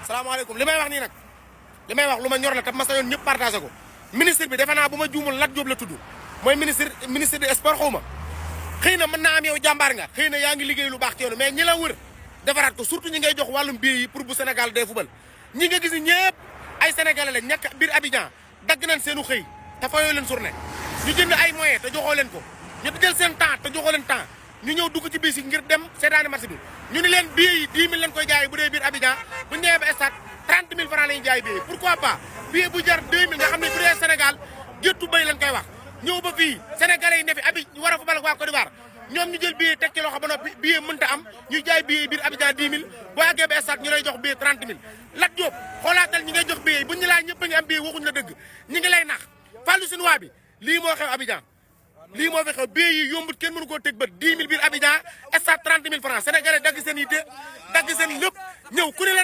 salaamaaleykum li may wax nii nag li may wax lu ma ñor la te ma sañoon ñëpp partagé ko ministre bi defe naa bu ma juumul Lat Diop la tudd mooy ministre de sport xaw ma xëy na mën naa am yow jàmbaar nga xëy na yaa ngi liggéey lu baax ci yoonu mais ñi la wër defaraat ko surtout ñi ngay jox wàllum billet yi pour bu Sénégal day fubal ñi nga gis ñëpp ay sénégalais la ñàkk biir Abidjan dagg nañ seenu xëy te fayoo leen journée ñu jënd ay moyens te joxoo leen ko ñu jël seen temps te joxoo leen temps ñu ñëw dugg ci bis yi ngir dem seetaani marché bi ñu ni leen billet yi 10 000 lañ koy jaay bu dee biir Abidjan bu ñu ñëwee ba stade 30 000 francs la ñuy jaay billet pourquoi pas billet bu jar 2 000 nga xam ne bu dee Sénégal géttu bay lañ koy wax ñëw ba fii sénégalais yi ne fi abi war a fa bal waa Côte d'Ivoire ñoom ñu jël billet teg ci loxo ba noppi billet mënta am ñuy jaay billet biir Abidjan 10 000 boo àggee ba stade ñu lay jox billet 30 000 Lat Diop xoolaatal ñi ngay jox billet yi buñ ñu laa ñëpp a ngi am billet waxuñ la dëgg ñi ngi lay nax Fallou Sinoa bi lii moo xew Abidjan lii moo fi xew billet yi yombut kenn mënu koo teg bët 10 000 biir Abidjan stade 30 000 francs sénégalais dagg seen yitte dagg seen lépp ñëw ku ne la